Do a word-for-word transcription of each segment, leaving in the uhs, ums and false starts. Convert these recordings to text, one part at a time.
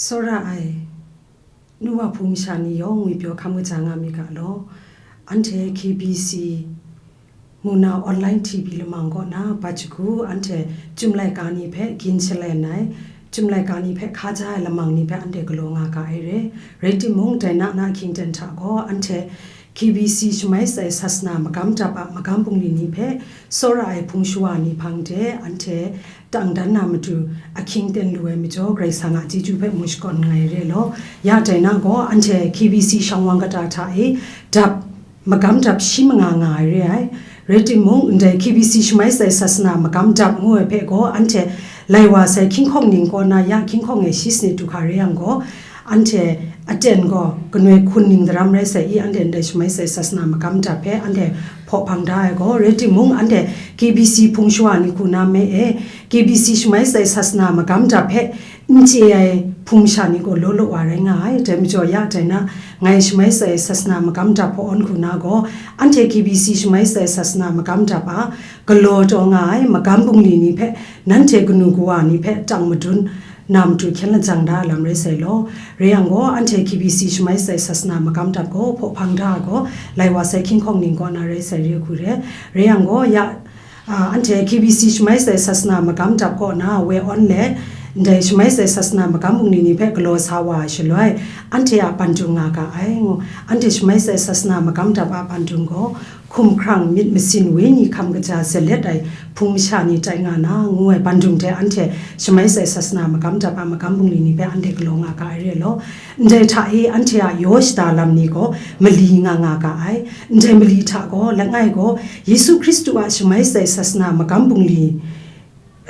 Tsawra ai, nu wa hpung masha ni yawng ngwi pyaw hkam kaja nga mi ga law, anhte K B C mu na online T V lamang kaw na Bajaku anhte Chyum laika ni hpe gin shalen ai, Chyum laika ni hpe hkaja ai lamang ni hpe anhte galaw nga ga ai re. Rai timung, dai na na hkying ten hta gaw anhte K B C Shamai Shatsai Sasana Magam Dap a magam bungli ni hpe tsawra ai hpung shawa ni hpang de anhte tang dan na matu ahkying ten lu ai majaw, Karai Kasang a chyeju hpe mu shakawn nngai re law. Ya dai na gaw, anhte K B C shang wang kata hta e dap, magam dap shi manga nga ai re ai. Rai timung, ndai K B C Shamai Shatsai Sasana Magam Dap ngu ai hpe gaw, anhte lai wa sai hkying hkawng ning kaw na ya hkying hkawng e shi sanit du hkra rai yang gaw, anhte aten gaw kanoi hkun ning daram rai sai i, anhte ndai Shamai Shatsai Sasana Magam Dap hpe anhte hpaw hpang da ai gaw, rai timung, anhte K B C hpung shawa ni hku na me e, K B C Shamai Shatsai Sasana Magam Dap hpe n chye ai hpung masha ni gaw law law wa rai nga ai. Dai majaw ya dai na, ngai Shamai Shatsai Sasana Magam Dap hpaw-awn hku na gaw, anhte K B C Shamai Shatsai Sasana Magam Dap a galaw taw nga ai magam bungli ni hpe nanhte kanu kawa ni hpe tang madun na matu hkyen lajang da ai lam rai sai law. Rai yang gaw, anhte K B C Shamai Shatsai Sasana Magam Dap gaw hpaw hpang da ai gaw, lai wa sai hkying hkawng ning kaw na rai sai re hku re. Rai yang gaw, ya, a, anhte K B C Shamai Shatsai Sasana Magam Dap kaw na we awn le, ndai Shamai Shatsai Sasana Magam bungli ni hpe galaw sa wa ai shaloi, anhte a pandung nga ga ai ngu. Anhte Shamai Shatsai Sasana Magam Dap a pandung gaw, hkumhkrang myit masin wenyi hkam kaja zalet ai hpung masha ni tai nga na, ngu ai pandung hte anhte Shamai Shatsai Sasana Magam Dap a magam bungli ni hpe anhte galaw nga ga ai re law. Ndai hta e anhte a yaw shada lam ni gaw mali nga nga ga ai. Ndai mali hta gaw, langai gaw, Yesu Hkristu a Shamai Shatsai Sasana magam bungli,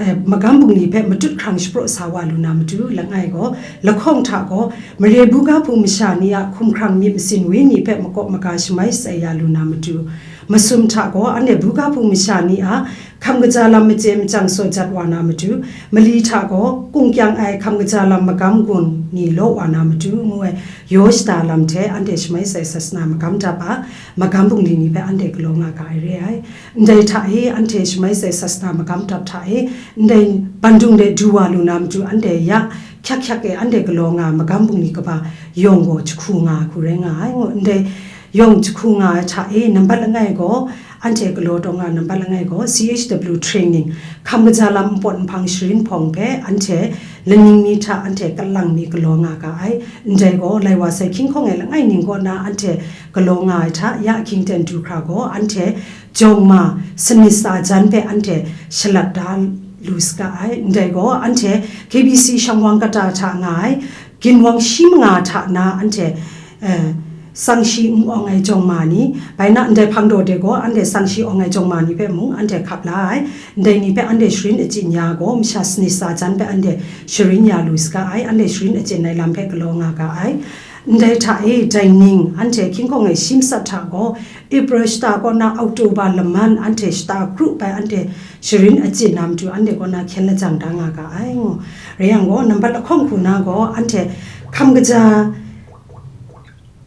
eh, magam bungli hpe matut hkrang shapraw sa wa lu na matu, langai gaw, lahkawng hta gaw, mare buga hpung masha ni a hkumhkrang myit masin wenyi hpe makawp maga shamai shatsai ya lu na matu, masum hta gaw, anhte buga hpung masha ni a hkam kaja lam machye machyang saw jat wa na matu, mali hta gaw, kungkyang ai hkam kaja lam magam gun ni law wa na matu, ngu ai yaw shada lam hte anhte Shamai Shatsai Sasana Magam Dap a magam bungli ni hpe anhte galaw nga ga ai re ai. Ndai hta e anhte Shamai Shatsai Sasana Magam Dap hta e ndai bandung de du wa lu na matu, anhte ya hkyak hkyak e anhte galaw nga ai magam bungli kaba yawng gaw jahku nga ai hku rai nga ai ngu. Ndai yawng jahku nga ai hta e nambat langai gaw, anhte galaw taw nga ai nambat langai gaw, C H W training, hkam kaja lam npawt nhpang sharin hpawng hpe anhte laning mi hta anhte kalang mi galaw nga ga ai. Ndai gaw, lai wa sai hkying hkawng e langai ning kaw na anhte galaw nga ai hta ya ahkying ten du hkra gaw, anhte jawng ma sanit sa jan hpe anhte shalat da lu saga ai. Ndai gaw, anhte K B C shang wang kata hta nga ai, ginwang shi manga hta na anhte, eh, sangshi n awng ai jawng ma ni, bai na ndai hpang daw de gaw, anhte sangshi awng ai jawng ma ni hpe mung anhte hkap la ai. Ndai ni hpe anhte sharin achyin ya gaw, masha sanit sa jan hpe anhte sharin ya lu saga ai, anhte sharin achyin ai lam hpe galaw nga ga ai. Ndai hta e, dai ning, anhte hkying hkawng e shi matsat hta gaw, April shata kaw na October laman anhte shata kru bai anhte sharin achyin na matu anhte kaw na hkyen lajang da nga ga ai ngu. Rai yang gaw, nambat lahkawng hku na gaw, anhte hkam kaja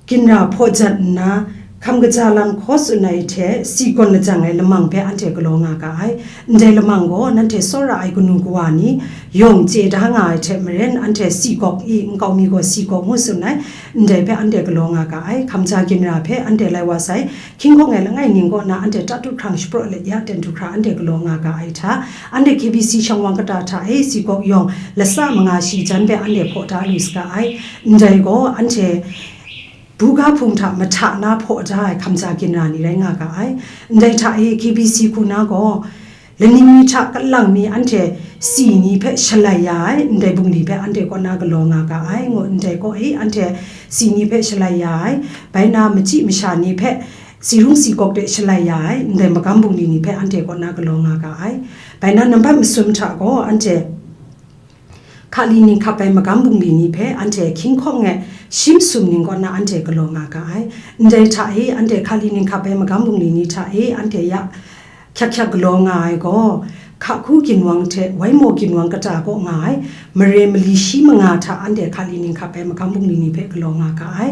ginra hpaw jat nna, hkam kaja lam hkaw tsun ai hte si gawn lajang ai lamang hpe anhte galaw nga ga ai. Ndai lamang gaw, nanhte tsawra ai kanu kawa ni yawng chye da nga ai hte maren, anhte si gawk i, nkau mi gaw si gawk ngu tsun ai, ndai hpe anhte galaw nga ga ai. Hkam ja ginra hpe anhte lai wa sai, hkying hkawng e langai ning kaw na anhte tatut hkrang shapraw let ya ten du hkra anhte galaw nga ga ai hta, anhte K B C shang wang kata hta e si gawk yawng latsa manga shi jan hpe anhte hpaw da lu saga ai. Ndai gaw, anhte buga hpung hta mahta na hpaw da ai hkam ja ginra ni rai nga ga ai. Ndai hta e K B C hku na gaw, laning mi hta kalang mi anhte si ni hpe shalai ya ai, ndai bungli hpe anhte kaw na galaw nga ga ai, ngu ndai kaw e anhte si ni hpe shalai ya ai, bai na machyi masha ni hpe si rung si gawk de shalai ya ai, ndai magam bungli ni hpe anhte kaw na galaw nga ga ai. Bai na nambat masum hta gaw, anhte hkali ning hkap ai magam bungli ni hpe anhte hkying hkawng e shi masum ning kaw na anhte galaw nga ga ai. Ndai hta e anhte hkali ning hkap ai magam bungli ni hta e anhte ya hkyak hkyak galaw nga ai gaw, hka hku ginwang hte wai maw ginwang kata kaw nga ai, mare mali shi manga hta anhte hkali ning hkap ai magam bungli ni hpe galaw nga ga ai.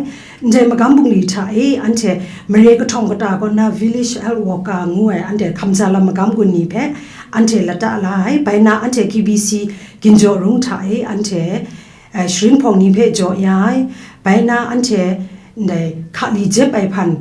Ndai magam bungli hta e anhte mare kahtawng kata kaw na village health worker ngu ai anhte hkam ja lam magam gun ni hpe anhte lata la ai. Bai na anhte K B C ginjaw rung hta e anhte sharin hpawng ni hpe jaw ya ai, bai na anhte ndai hkali jep ai hpan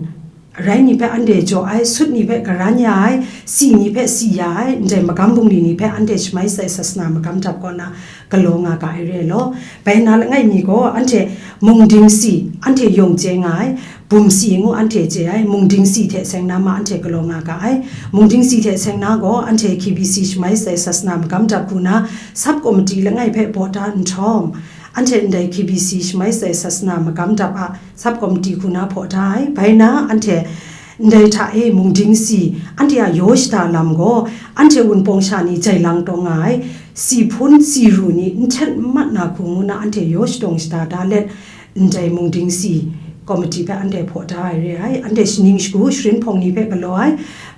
arai ni hpe anhte jaw ai, sut ni hpe garan ya ai, si ni hpe si ya ai, ndai magam bungli ni hpe anhte shamai shatsai sasana magam dap kaw na galaw nga ga ai re law, bai na langai mi gaw anhte mungding si, anhte yawng chye nga ai, bum si ngu anhte chye ai, mungding si hte seng na ma anhte galaw nga ga ai. Mungding si hte seng na gaw anhte K B C shamai shatsai sasana magam dap hku na sub committee langai hpe baw da nhtawm, anhte ndai K B C shamai shatsai sasana magam dap a sub committee hku na hpaw da ai. Bai na anhte ndai hta e mungding si anhte a yaw shada lam gaw, anhte wunpawng sha ni jai lang taw nga ai, si hpun si ru ni n hten n mat na hku ngu na anhte yaw shadawng shada da let, ndai mungding si komiti hpe anhte hpaw da ai re ai. Anhte shaning shagu sharin hpawng ni hpe galaw ai,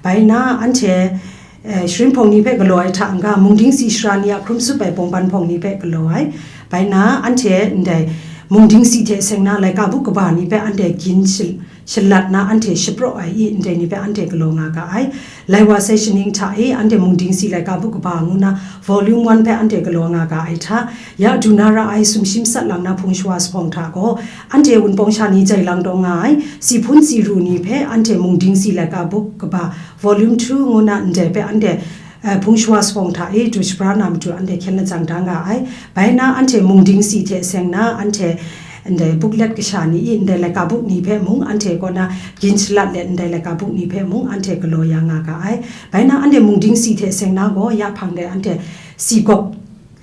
bai na anhte, eh, sharin hpawng ni hpe galaw ai hta n-ga, mungding si sara ni a hkrum sup ai bawngban hpawng ni hpe galaw ai, bai na anhte ndai mungding si hte seng na laika bup kaba ni hpe anhte gin shi- shalat na anhte shapraw ai i, ndai ni hpe anhte galaw nga ga ai. Lai wa sai shaning hta e anhte mungding si laika bup kaba ngu na volume one hpe anhte galaw nga ga ai hta, ya du na ra ai sumshi matsat lang na hpung shawa sahpawng hta gaw, anhte wunpawng sha ni jai lang taw nga ai, si hpun si ru ni hpe anhte mungding si laika bup kaba volume two ngu na ndai hpe anhte, eh, hpung shawa sahpawng hta e du shabra na matu anhte hkyen lajang da nga ai. Bai na anhte mungding si hte seng na anhte ndai booklet kasha ni i, ndai laika bup ni hpe mung anhte kaw na gin shalat let, ndai laika bup ni hpe mung anhte galaw ya nga ga ai. Bai na anhte mungding si hte seng na gaw, ya hpang de anhte si gawk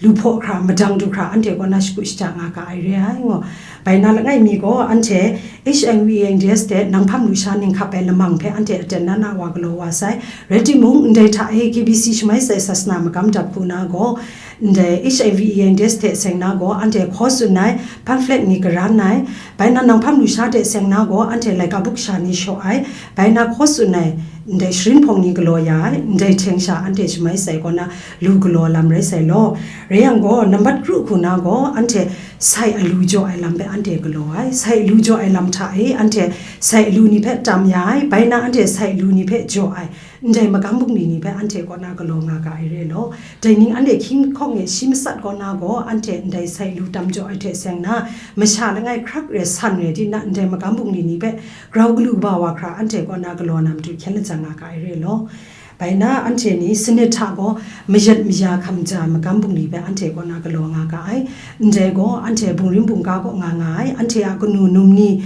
lu hpaw hkra, madang du hkra, anhte kaw na shagu shaja nga ga ai re ai ngaw. Bai na langai mi gaw, anhte H I V A I D S hte nang hpang lu sha ning hkap ai lamang hpe anhte aten na na wa galaw wa sai. Rai timung, ndai hta e K B C shamai shatsai sasana magam dap hku na gaw, ndai H I V A I D S hte seng na gaw, anhte hkaw tsun ai, pamphlet ni garan ai, bai na nang hpang lu sha hte seng na gaw, anhte laika bup sha ni shaw ai, bai na hkaw tsun ai, ndai sharin hpawng ni galaw ya ai, ndai hteng sha anhte shamai shatsai kaw na lu galaw lam rai sai law. Rai yang gaw, nambat kru hku na gaw, anhte sai alu jaw ai lam hpe anhte galaw ai, sai alu jaw ai lam hta e, anhte sai alu ni hpe tam ya ai, bai na anhte sai alu ni hpe jaw ai, ndai magam bungli ni hpe anhte kaw na galaw nga ga ai re law. Dai ning anhte hkying hkawng e shi matsat kaw na gaw, anhte ndai sai alu tam jaw ai hte seng na, masha langai hkrak re san re di na, ndai magam bungli ni hpe grau galu kaba wa hkra anhte kaw na galaw na matu hkyen lajang nga ga ai re law. Bai na anhte ni sanit hta gaw mayat maya hkam ja magam bungli hpe anhte kaw na galaw nga ga ai. Ndai gaw anhte bungrim bungga kaw nga nga ai, anhte a kanu num ni,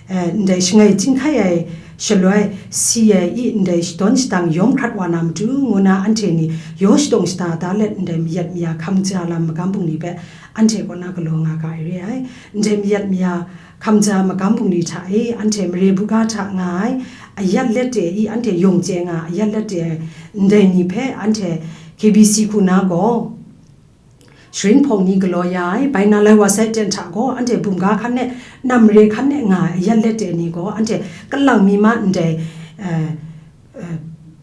eh, ndai shangai chyinghkai ai shaloi si ai i, ndai shadawn shadang yawm hkrat wa na matu ngu na anhte ni yaw shadawng shada da let, ndai mayat maya hkam ja lam magam bungli hpe anhte kaw na galaw nga ga ai re ai. Ndai mayat maya hkam ja magam bungli hta e, anhte mare buga hta nga ai, ayat let de i, anhte yawng chye nga ai, ayat let de ai, ndai ni hpe anhte K B C hku na gaw, sharin hpawng ni galaw ya ai, bai na lai wa sai ten hta gaw, anhte bumga hkan e, nam mare hkan e nga ai, ayat let de ni gaw, anhte kalang mi ma ndai, eh, eh,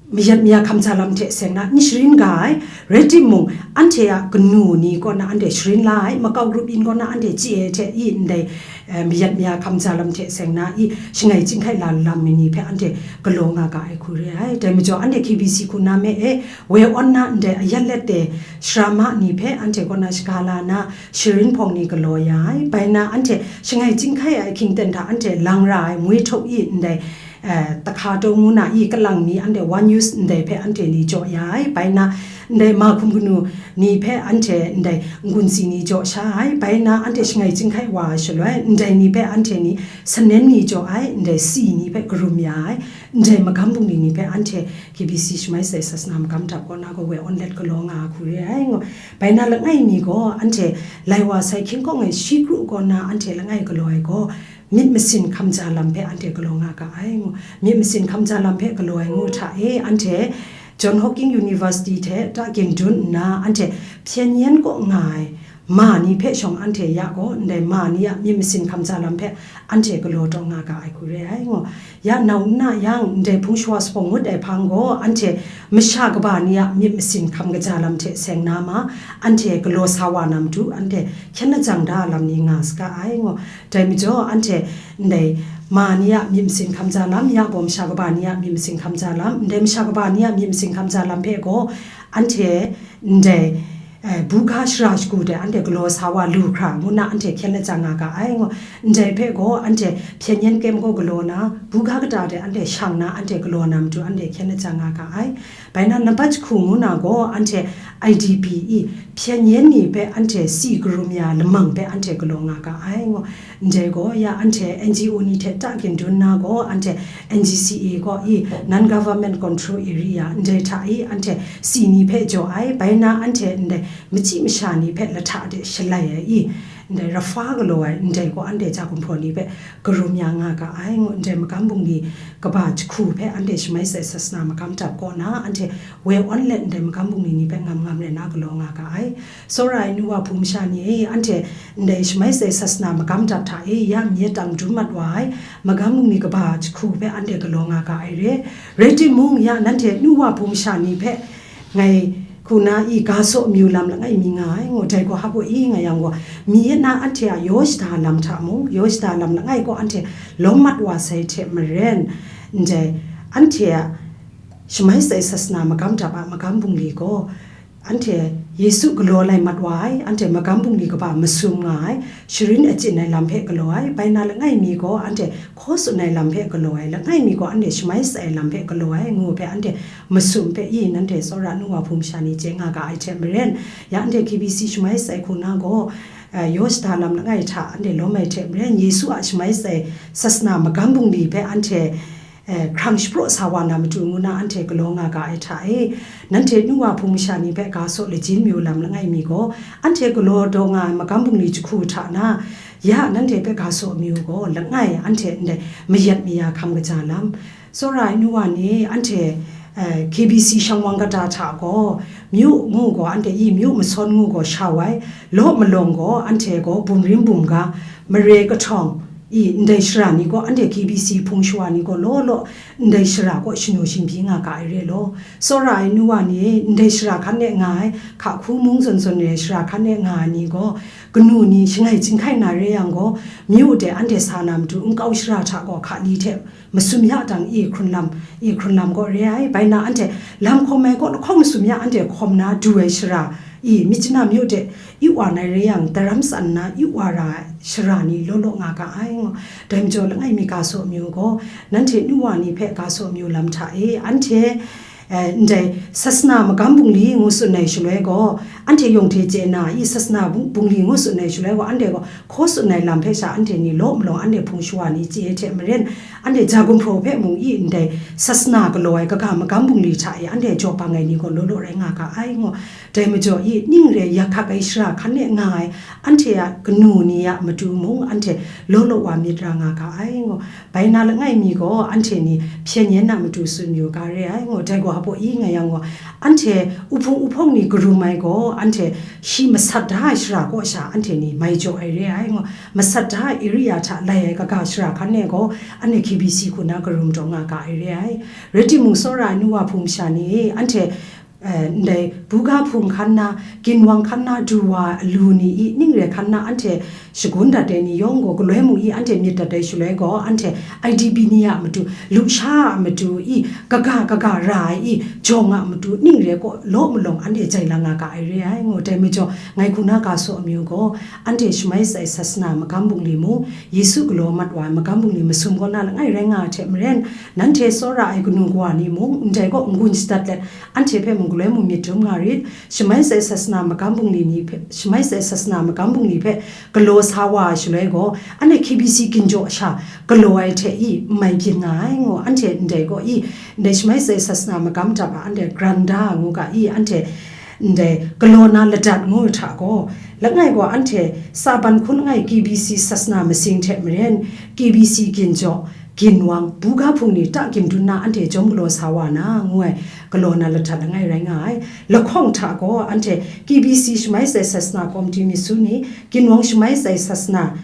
mayat maya hkam ja lam hte seng na n sharin ga ai, rai timung, anhte a kanu ni kaw na anhte sharin la ai, makau grup yin kaw na anhte chye ai hte i, ndai, eh, mayat maya hkam ja lam hte seng na i, shangai chyinghkai la lam mi ni hpe anhte galaw nga ga ai hku re ai. Dai majaw, anhte K B C hku na me e, woi awn na ndai ayat let de sara ma ni hpe anhte kaw na shaga la na, sharin hpawng ni galaw ya ai. Bai na anhte shangai chyinghkai ai hkying ten hta anhte lang ra ai, moi htuk i ndai, eh, tahka taw ngu na i, kalang mi anhte one use ndai hpe anhte ni jaw ya ai. Bai na ndai mahkum kanu ni hpe anhte ndai n-gun si ni jaw sha ai. Bai na anhte shangai chyinghkai wa ai shaloi, ndai ni hpe anhte ni sanen ni jaw ai, ndai si ni hpe karum ya ai, ndai magam bungli ni hpe anhte K B C shamai shatsai sasana magam dap kaw na gaw woi awn let galaw nga ai hku re ai ngaw. Bai na langai mi gaw anhte lai wa sai hkying hkawng e shi kru kaw na anhte langai galaw ai gaw, myit masin hkam ja lam hpe anhte galaw nga ga ai ngaw. Myit masin hkam ja lam hpe galaw ai ngu hta e, anhte John Hopkins University hte ta ginjawng nna anhte Pyongyang kaw nga ai ma ni hpe shawng anhte ya gaw, ndai ma ni a myit masin hkam ja lam hpe anhte galaw taw nga ga ai hku re ai ngaw. Ya nau nna yang, ndai hpung shawa sahpawng ngut ai hpang gaw, anhte masha kaba ni a myit masin hkam kaja lam hte seng na ma, anhte galaw sa wa na matu, anhte hkyen lajang da lam ni nga saga ai ngaw. Dai majaw, anhte ndai ma ni a myit masin hkam ja lam, ya gaw masha kaba ni a myit masin hkam ja lam, ndai masha kaba ni a myit masin hkam ja lam hpe gaw, anhte ndai eh, buga shara shagu de anhte galaw sa wa lu hkra ngu na anhte hkyen lajang nga ga ai ngu. Ndai hpe gaw anhte hpyen yen kyem gaw galaw na, buga kata de anhte shang na anhte galaw na matu anhte hkyen lajang nga ga ai. Bai na nambat jahku ngu na gaw anhte I D P i hpyen yen ni hpe anhte si karum ya lamang hpe anhte galaw nga ga ai ngu. Ndai gaw ya anhte N G O ni hte ta kin dun na gaw anhte N G C A gaw i non government control area ndai hta i anhte si ni hpe jaw ai, bai na anhte ndai machyi masha ni hpe lahta de shalai ai i, ndai rafa galaw ai ndai gaw anhte ja gumhpraw ni hpe karum ya nga ga ai ngu, ndai magam bungli kaba jahku hpe anhte shamai sai sasana magam dap kaw na anhte woi awn let ndai magam bungli ni hpe ngam ngam rai na galaw nga ga ai. Tsawra ai nu wa hpung masha ni e, anhte ndai shamai sai sasana magam dap hta e ya myit dang dum mat wa ai, magam bungli kaba jahku hpe anhte galaw nga ga ai re. Rai timung, ya nanhte nu wa hpung masha ni hpe ngai hku na i ga saw amyu lam langai mi nga ai, ngu dai gaw hpa i nga yang gaw, mi na anhte a yaw shada lam hta mung, yaw shada lam langai gaw anhte lawm mat wa sai hte maren, ndai anhte a shamai sai sasana magam dap a magam bungli gaw, anhte Yesu galaw lai mat wa ai, anhte magam bungli kaba masum nga ai, sharin achyin ai lam hpe galaw ai, bai na langai mi gaw anhte hkaw tsun ai lam hpe galaw ai, langai mi gaw anhte shamai sai ai lam hpe galaw ai, ngu hpe anhte masum hpe i nanhte tsawra nu wa hpung masha ni chye nga ga ai hte maren, ya anhte K B C shamai sai hku na gaw, eh, yaw shada lam langai hta anhte lawm ai hte maren, Yesu a shamai sai sasana magam bungli hpe anhte eh, hkrang shapraw sa wa na matu ngu na anhte galaw nga ga ai hta e, nanhte nu wa hpung masha ni hpe ga saw lajin myu lam langai mi gaw, anhte galaw daw nga ai magam bungli jahku hta na, ya nanhte hpe ga saw amyu gaw langai anhte ndai mayat maya hkam kaja lam. Tsawra ai nu wa ni anhte, eh, K B C shang wang kata hta gaw, myu ngu gaw anhte i myu masawn ngu gaw sha wai, law malawng gaw anhte gaw bumrim bumga, mare kahtawng, i ndai shara ni gaw anhte K B C hpung shawa ni gaw law law ndai shara kaw shanu shingbyi nga ga ai re law. Tsawra ai nu wa ni ndai shara hkan e nga ai, hka hku mung zawn zawn re ai shara hkan e nga ai ni gaw, kanu ni shangai chyinghkai na re yang gaw, myu de anhte sa na matu nkau shara hta gaw hka li hte masum ya dang i hkrun lam, i hkrun lam gaw re ai, bai na anhte lam hkawm ai kaw lahkawng masum ya anhte hkawm na du ai shara, i myit chana myu de i wa nai re yang, daram tsan na i wa ra ai shara ni law law nga ga ai ngu. Dai majaw langai mi ga saw amyu gaw, nanhte nu wa ni hpe ga saw amyu lam hta e, anhte, eh, ndai sasana magam bungli ngu tsun ai shaloi gaw, anhte yawng hte chye na i sasana bung-, bungli ngu tsun ai shaloi gaw, anhte gaw hkaw tsun ai lam hpe sha anhte ni law malawng anhte hpung shawa ni chye hte maren, anhte ja gumhpraw hpe mung i ndai sasana galaw ai kaga magam bungli hta e anhte jaw bang ai ni gaw law law rai nga ga ai ngu. Dai majaw i ning re yak hkak ai shara hkan e nga ai, anhte a kanu ni a matu mung anhte law law wa myit ra nga ga ai ngu. Bai na langai mi gaw anhte ni hpyen yen na matu tsun yu ga re ai ngu. Dai gaw hpa i nga yang gaw, anhte uhpung uhpawng ni karum ai gaw, anhte shi masat da ai shara kaw sha anhte ni mai jaw ai re ai ngu. Masat da ai area hta lai ai kaga shara hkan e gaw, anhte K B C hku na karum taw nga ga ai re ai. Rai timung, tsawra ai nu wa hpung masha ni, anhte, eh, ndai buga hpung hkan na, ginwang hkan na du wa alu ni i ning re hkan na anhte shagun dat ai ni yawng gaw galoi mung i anhte myit dat ai shaloi gaw, anhte I D P ni a matu, lusha a matu i kaga kaga ra ai i jawng a matu ning re kaw law malawng anhte jai lang nga ga ai re ai ngu. Dai majaw ngai hku na ga saw amyu gaw, anhte shamai sai sasana magam bungli mung, Yesu galaw mat wa ai magam bungli masum kaw na langai rai nga ai hte maren, nanhte tsawra ai kanu kawa ni mung ndai kaw n-gun shadat let, anhte hpe mung galoi mung myit dum nga rit. Shamai sai sasana magam bungli ni hpe, shamai sai sasana magam bungli hpe galaw sa wa ai shaloi gaw, anhte K B C ginjaw sha galaw ai hte i n mai byin nga ai ngu, anhte ndai gaw i, ndai shamai sai sasana magam dap a anhte granda ngu ga i, anhte ndai galaw na ladat ngu hta gaw, langai gaw anhte tsa ban hkun langai K B C sasana masing hte maren, K B C ginjaw, ginwang, buga hpung ni ta gindu nna anhte jawm galaw sa wa na, ngu ai galaw na lahtat langai rai nga ai. Lahkawng hta gaw anhte K B C shamai sai sasana komiti myit su ni, ginwang shamai sai sasana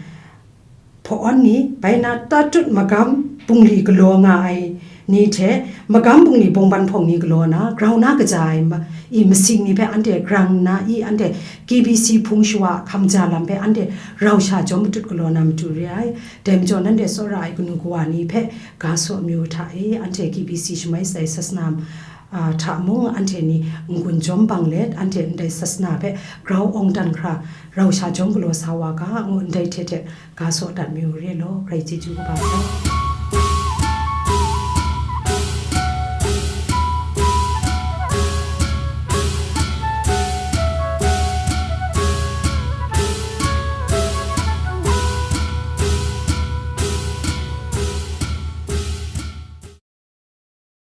hpawn ni, bai na tatut magam bungli galaw nga ai ni hte, magam bungli bawngban hpawng ni galaw na, grau na kaja ai ma-, i masing ni hpe anhte grang nna i anhte K B C hpung shawa hkam ja lam hpe anhte rau sha jawm matut galaw na matu re ai. Dai majaw nanhte tsawra ai kanu kawa ni hpe ga saw amyu hta e, anhte K B C shamai sai sasana, a, hta mung anhte ni n-gun jawm bang let, anhte ndai sasana hpe grau awng dan hkra rau sha jawm galaw sa wa ga, ngu ndai hte hte ga saw dat mi u re law, Karai chyeju kaba hkra.